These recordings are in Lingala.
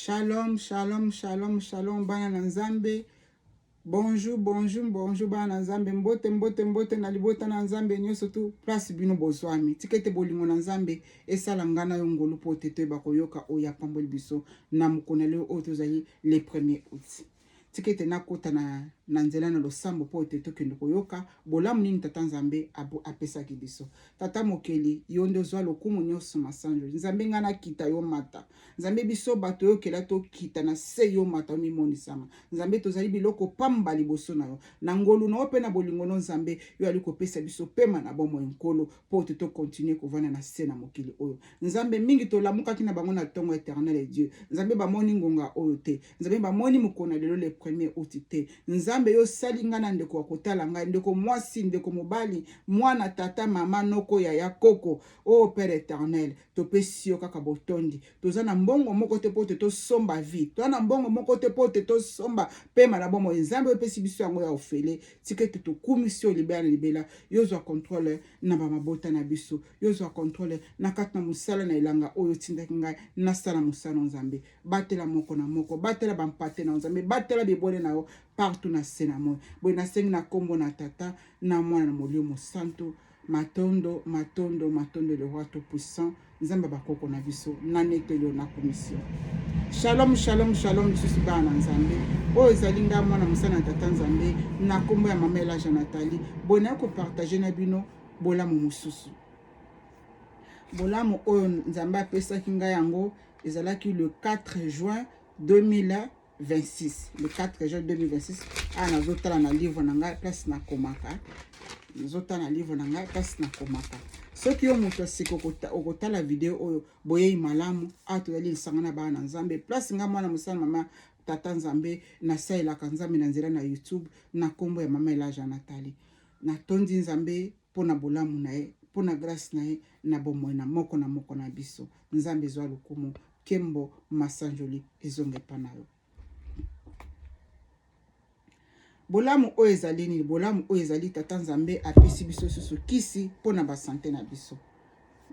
Shalom, shalom, shalom, shalom bana na Nzambe. Bonjour, bonjour, bonjour bana na Nzambe. Mbote, mbote, mbote na libota na Nzambe nyonso tu place bino bozwami. Tika ete bolingo na Nzambe esala ngai na yo ngolu mpo te toyeba koyoka oyo apamboli biso na mokolo na lelo oyo tozali le premier août. Tika ete nakota na, na nzela na losambo mpo ete tokende koyoka bolamu nini Tata Nzambe apesaki biso. Tata Mokeli, yo nde ozwa lokumu nyonso masanjoli. Nzambe ngai nakita yo mata. Nzambe biso bato oyokela tokita na se yo mata omimonisama. Nzambe tozali biloko pamba liboso na yo. Na ngolu na yo mpe na bolingo no Nzambe yo ali kopesa biso pema na bomoi Nkolo mpo ete tokontinue kovanda na se na mokili oyo. Nzambe mingi tolamukaki na bango na tongo Eternel Dieu. Nzambe bamoni ngonga oyo te. Nzambe bamoni mokolo na lelo le premier août te. Nzambe yo osali ngai na ndeko ya kotala ngai, ndeko mwasi, ndeko mobali, mwana, tata, mama, noko, yaya, koko. Oh Père Eternel, topesi yo kaka botondi. Toza na mbongo moko te mpo te tosomba vie. Toza na mbongo moko te mpo te tosomba pema na bomoi. Nzambe opesi biso yango ya ofele. Tika ete tokumisi yo libela na libela. Yo zwa contrôle na ba mabota na biso. Yo zwa contrôle na kati na mosala na elanga oyo otindaki ngai nasala mosala Nzambe. Batela moko na moko, batela bampate na Nzambe, batela bibwele na yo partout na se na moi. Boye nasengi na kombo na Tata na Mwana na Molimo Mosantu. Matondo, matondo, matondo le roi tout puissant, Nzambe bakoko na biso, na neteli yo na komisi yo. Shalom, shalom, shalom lisusu bana na Nzambe. Oyo ezali ngai mwana mosala na Tata Nzambe na kombo ya Mama Elaja Nathalie. Boye naye kopartage na bino bolamu mosusu. Bolamu oyo Nzambe apesaki ngai yango ezalaki le 4 juin 2026. Le 4 juin 2026, awa nazotala na livre na ngai place nakomaka. Nazotala na livre na ngai place nakomaka. Soki yo moto ya sika okotala video oyo, boyei malamu. Awa tozali lisanga na bana na Nzambe. Place ngai mwana mosala mama Tata Nzambe nasalelaka Nzambe na nzela na YouTube na kombo ya Mama Elaja Nathalie. Natondi Nzambe mpo na bolamu na ye, mpo na grâce na ye na bomoi na moko na moko na biso. Nzambe zwa lokumu, nkembo, masanjoli ezonga epa na yo. Bolamu oyo ezali nini? Bolamu oyo ezali Tata Nzambe apesi biso susu kisi mpo na basante na biso.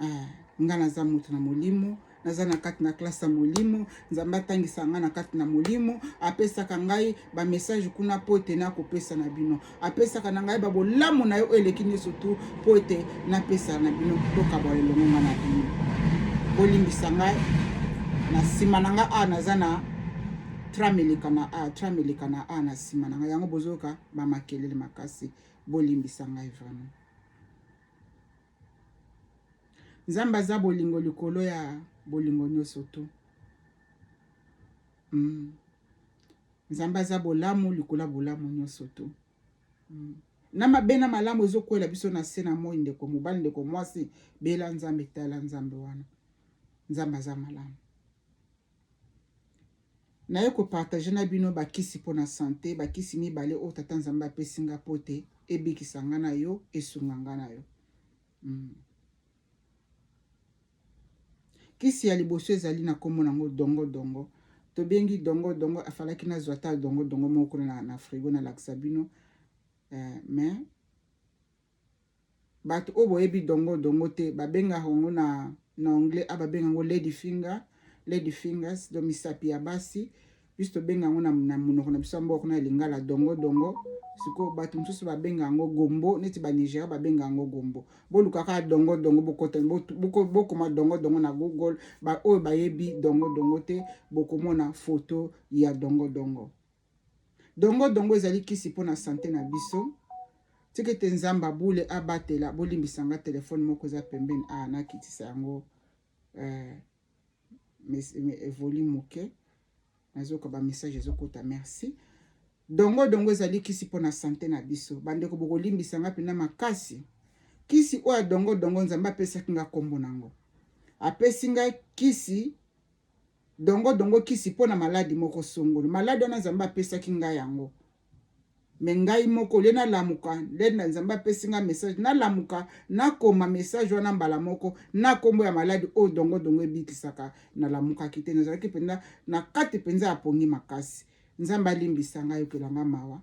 Ah, nga naza moto na molimo, naza na kati na classe ya molimo. Nzambe atangisa nga na kati na molimo, apesaka ngai ba message kuna mpo ete nakopesa na bino, apesaka na ngai babolamu na ye oyo eleki nyonso tu mpo ete napesa na bino, tokabwa elongo nga na bino. Bolimbisa ngai na nsima na ngai awa naza na tram eleka na a tram eleka na a na nsima na ngai, yango bozoyoka bamakelele makasi. Bolimbisa ngai vraiment. Nzambe aza bolingo likolo ya bolingo nyonso tu. Nzambe aza bolamu likolo ya bolamu nyonso tu. Na mabe na malamu ezokwela biso na se na moi, ndeko mobali, ndeko mwasi, bela Nzambe, tala Nzambe wana. Nzambe aza malamu. Naye kopartage na bino bakisi mpo na sante, bakisi mibale oyo Tata Nzambe apesi nga mpo te ebikisa nga na yo, esunga nga na yo. Kisi ya liboso ezali na kombo nango dongo dongo. Tobengi dongo dongo, afalaki nazwa ata dongo dongo moko kuna na frigo nalakisa bino. Mais bato oyo boyebi dongo dongo te, babengaka yango na anglais, a babenga yango lady finger, lady fingers, donc misapi ya basi. Biso tobenga yango na monoko na biso ya mboka kuna ya lingala dongo dongo. Sikoyo bato mosusu babenga yango gombo, neti ba Nigeria babenga yango gombo. Boluka kaka dongo dongo, bokota, bokoma dongo dongo na Google. Ba oyo bayebi dongo dongo te, bokomona photo ya dongo dongo. Dongo dongo ezali kisi mpo na sante na biso. Tika ete Nzambe abule abatela. Bolimbisa nga, telefone moko eza pembeni awa, nakitisa yango volume moke, nazoyoka ba message ezokota. Merci. Dongo dongo ezali kisi mpo na sante na biso. Bandeko, bokolimbisa nga mpena makasi. Kisi oyo ya dongo dongo, Nzambe apesaki nga kombo nango, apesi ngai kisi dongo dongo, kisi mpo na maladi moko songolo. Maladi wana Nzambe apesaki ngai yango, me ngai moko le nalamuka nde Nzambe apesi ngai message, nalamuka nakoma message wana mbala moko na kombo ya maladi oyo dongo dongo ebikisaka. Nalamukaki te, nazalaki mpenza na kati mpenza ya pongi makasi. Nzambe alimbisa ngai, ayokela ngai mawa.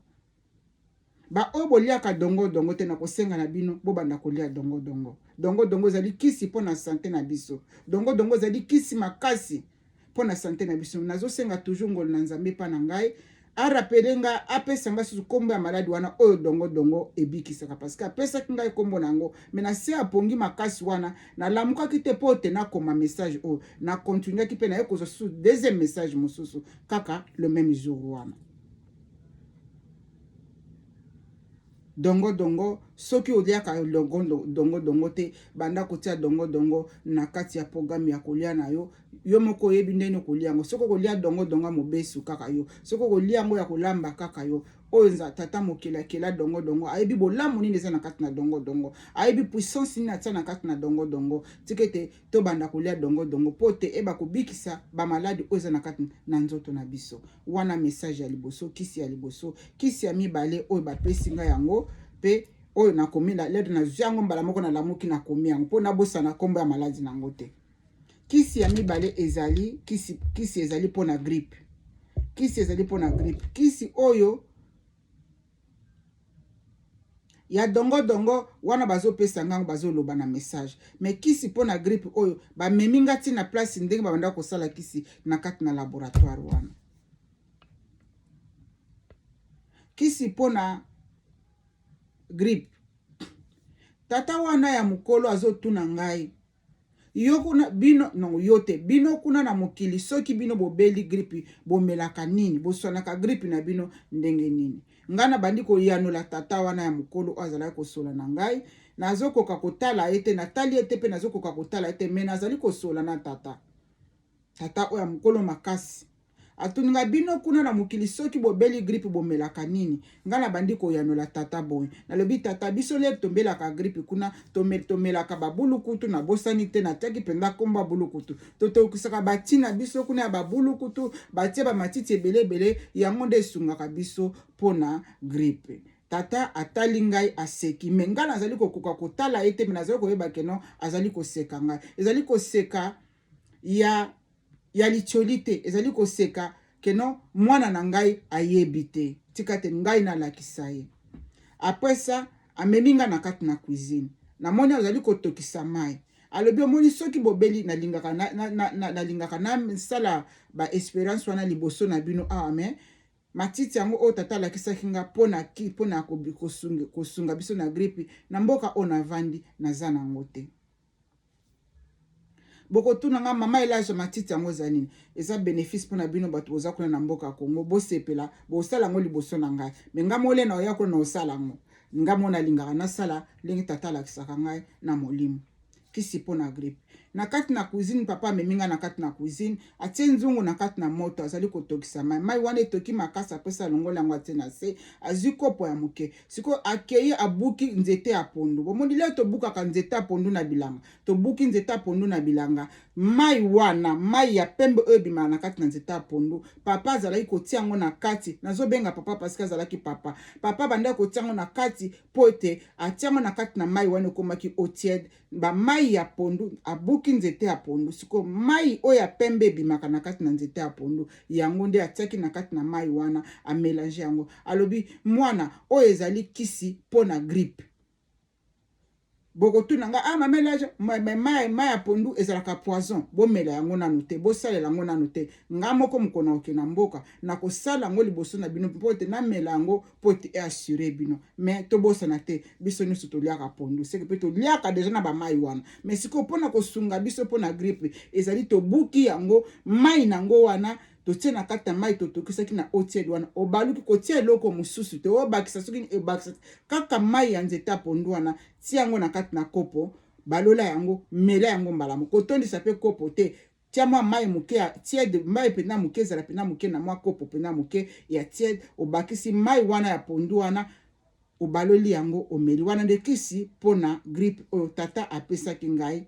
Ba oyo boliaka dongo dongo te, nakosenga na bino bobanda kolia dongo dongo. Dongo dongo ezali kisi mpo na sante na biso. Dongo dongo ezali kisi makasi. mpo na sante na biso. Nazosenga toujours ngolu na Nzambe epa na ngai arapele nga, apesa nga susu nkombo ya maladi wana oyo dongo dongo ebikisaka, parce que apesaki ngai nkombo na yango, me na se apongi makasi wana nalamukaki te mpo te nakoma message oyo. Na continuaki mpe naye kozwa susu deuxième message mosusu kaka le même jour wana. Dongo dongo, soki oliaka dongo dongo dongo te, banda kotia dongo dongo na kati ya programme ya kolia na yo. Yo moko oyebi ndenge okolia yango. Soki okolia dongo dongo ya mobesu kaka yo, soki okolia yango ya kolamba kaka yo. Oyo nza tata mokeli akela dongo dongo, ayebi bolamu nini eza na kati na dongo dongo, ayebi puissance nini atia na kati na dongo dongo. Tika ete tobanda kolia dongo dongo mpo te eba kobikisa bamaladi oyo eza na kati na nzoto na biso. Wana message ya liboso, kisi ya liboso. Kisi ya mibale oyo bapesi ngai yango mpe oyo nakomi na lettre, nazwi yango mbala moko, nalamuki nakomi yango mpo nabosana nkombo ya maladi na yango te. Kisi ya mibale ezali kisi, kisi ezali mpo na grippe. Kisi ezali mpo na grippe. Kisi oyo ya dongo dongo wana bazopesa ngango, bazoloba na message, me kisi mpo na grippe oyo bamemi nga ti na place ndenge babanda kosala kisi na kati na laboratoire wana. Kisi mpo na grippe, tata wana ya mokolo azotuna ngai, yo kuna bino non yo te, bino kuna na mokili, soki bino bobeli grippe bomelaka nini, boswanaka grippe na bino ndenge nini? Ngai nabandi koyanola tata wana ya mokolo oyo azalaki kosola na ngai. Nazokoka kotala ye te, natali ye te mpe nazokoka kotala ye te, me nazali kosola na tata. Tata oyo ya mokolo makasi atuni ngai, bino kuna na mokili soki bobeli grippe bomelaka nini? Ngai nabandi koyanola tata boye, nalobi, tata, biso lere tombelaka grippe kuna tomelaka babulukutu. Nabosani te, natiaki mpenza nkombo ya bulukutu. Totokisaka bati na biso kuna ya babulukutu, batie bamatiti ebele ebele, yango nde esungaka biso mpona grippe. Tata atali ngai, aseki, me ngai nazali kokoka kotala ye te, me nazali koyeba keno azali koseka ngai. Ezali koseka ya litioli te, ezali koseka keno mwana na ngai ayebi te, tika te ngai nalakisa ye. Après ça amemi ngai na kati na cuisine, namoni azali kotokisa mai. Alobi, omoni, soki bobeli, nalingaka nalingaka nasala ba expérience wana liboso na bino awa, me matiti yango oyo tata alakisaki nga mpona ki mpona kosunga biso na grippe na mboka oyo navandi, naza nango te. Bokotuna nga, mama Elage, matiti yango eza nini? Eza bénéfice mpona bino bato boza kuna na mboka ya Kongo. Bosepela, bosala yango liboso na ngai, me nga mole na oya kuna na osala yango. Nga mo nalingaka nasala ndenge tata alakisaka ngai na molimo. Kisi mpo na grippe, na kati na cuisine, papa amemi ngai na kati na cuisine, atie nzungu na kati na moto, azali kotokisa mai. Mai wana etoki makasi, apesa alongoli yango, atie na se, azwi kopo ya moke. Sikoyo akei abuki nzete ya pondu. Bomoni lelo tobukaka nzete ya pondu na bilanga, tobuki nzete ya pondu na bilanga, mai wana, mai ya pembe oyo ebimaka na kati na nzete ya pondu, papa azalaki kotia yango na kati. Nazobenga papa parce que azalaki papa. Papa bandaki kotia yango na kati mpo ete atia yango na kati na mai wana ekomaki eau tiède. Bamai ya pondu, abuki nzete ya pondu, sikoyo mai oyo ya pembe ebimaka na kati na nzete ya pondu, yango nde atiaki na kati na mai wana, amélanger yango. Alobi, mwana, oyo ezali kisi mpo na grippe. Bokotuna nga, ah, mama Elage, mai ya pondu ezalaka poison, bomela yango nanu te, bosalela yango nanu te. Nga moko mokolo na kokende na mboka, nakosala yango liboso na bino mpo ete namela yango, mpo ete eassure bino. Me tobosana te, biso nyonso toliaka pondu, seke mpe toliaka deja na bamai wana. Me sikoyo mpona kosunga biso mpona grippe, ezali tobuki yango, mai na yango wana totie na kati ya mai totokisaki na eau tiède wana. Obaluki kotia eloko mosusu te, obakisa soki obakisa kaka mai ya nzete ya pondu wana, tia yango na kati na kopo, balola yango, mela yango mbala moko. Kotondisa mpe kopo te, tia mwa mai moke ya tiède, mai mpenza moke, ezala mpenza moke na mwa kopo mpenza moke ya tiède. Obakisi mai wana ya pondu wana, obaloli yango, omeli. Wana nde kisi mpona grippe oyo tata apesaki ngai.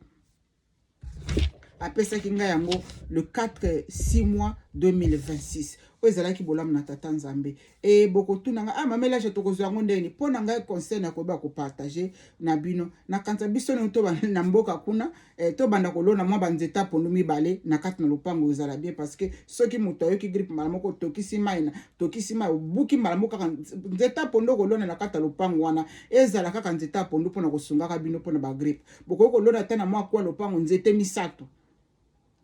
Apesaki ngai yango le 4 6 mois 2026. Oyo ezalaki bolamu na tata Nzambe. E bokotuna ngai, ah, mama Elage, tokozwa yango ndeni? Mpo na ngai conseil na koyeba kopartager na bino, nakanisa biso nini to na mboka kuna, tobanda kolona mwa banzete ya pondu mibale na kati na lopango, ezala bien, parce que soki moto ayoki grippe, mbala moko tokisi mai na tokisi mai, obuki mbala moko kaka nzete ya pondu. Okolona na kati ya lopango wana, ezala kaka nzete ya pondu mpona kosungaka bino mpona bagrippe. Bokoki kolona ata na mwa kwa lopango nzete misato.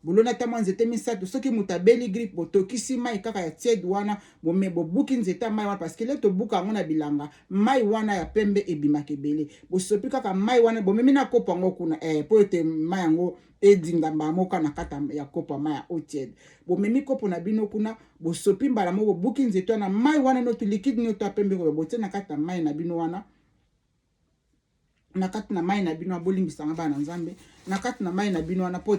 Boloni ata mwa nzete misato. Soki moto abeli grippe, botokisi mai kaka ya tiède wana, bome bobuki nzete ya mai wana, parce que le tobuka yango na bilanga, mai wana ya pembe ebimaka ebele. Bosopi kaka mai wana, bomemi na kopo yango kuna mpo ete mai yango edinda mbala moko na kati ya kopo ya mai ya eau tiède. Bomemi kopo na bino kuna, bosopi mbala moko, bobuki nzete wana, mai wana noto liquide nioto ya pembe koyo botie na kati ya mai na bino wana, na kati na mai na bino. Bolimbisanga, bana na Nzambe. Na kati na mai na bino wana, po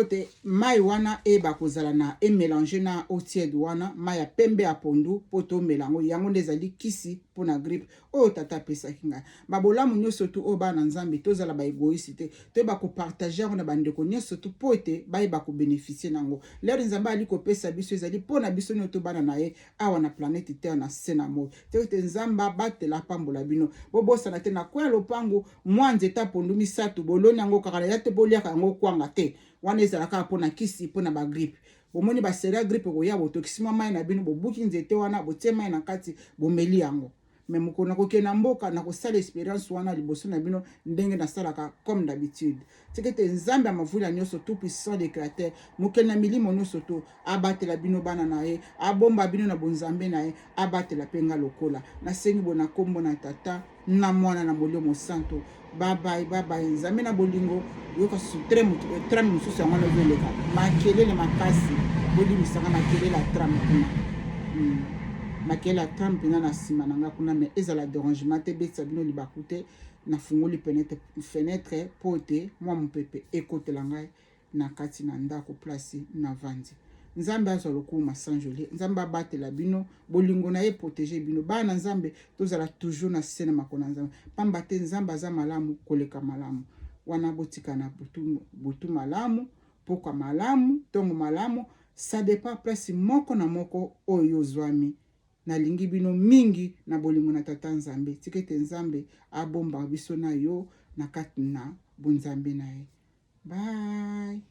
te mai wana eyeba kozala na emélange na eau tiède wana, mai ya pembe ya pondu, mpo tomela yango. Yango nde ezali kisi mpona grippe oyo tata apesaki ngai. Babolamu nyonso tu oyo, bana na Nzambe, tozala baégoïste te, toyeba kopartager yango na bandeko nyonso tu, mpo ete bayeba kobénéficier nango. L'heure Nzambe ali kopesa biso, ezali mpo na biso nyonso bana na ye awa na planète Terre, na se na moi. Te ete Nzambe abatela, apambola bino. Bobosana te, na kwya lopango, mwa nzete pondu misato, boloni yango kaka na ya te, boliaka yango kwanga te. Wana ezalaka mpona kisi, mpona bagrippe. Bomoni basérie ya grippe koya, botokisi mwa mai na bino, bobuki nzete wana, botie mai na kati, bomeli yango. Mais mokolo nakokende na mboka, nakosala expérience wana liboso na bino, ndenge nasalaka comme d'habitude. Tika ete Nzambe ya mavula nyonso, tout puissant de créateur, mokeli na milimo nyonso to, abatela bino bana na ye, abomba bino na bonzambe na ye, abatela mpe nga lokola. Nasengi bo na nkombo na Tata, na Mwana, na Molimo Mosantu. Babai babai. Nzambe na bolingo, yoka susu tram mosusu yango wana ezoleka, makelele makasi. Bolimbisanga, makelele ya tram kuna. Makelele ya tram mpenza na nsima na nga kuna, mais ezala dérangement te, ebetisa bino libaku te. Nafungoli fenêtre mpo ete mwa mopepe ekotela ngai na kati na ndako place navandi. Nzambe azwa lokumu, masanjoli. Nzambe abatela bino, bolingo na ye protéger bino. Bana na Nzambe, tozala toujours na se na makolo na Nzambe, pamba te Nzambe aza malamu koleka malamu. Wana botika na butu, butu malamu, pokwa malamu, ntongo malamu, ça dépend place moko na moko oyo ozwami. Nalingi bino mingi na bolingo na Tata Nzambe. Tika ete Nzambe abomba biso na yo na kati na bonzambe na ye. Bye.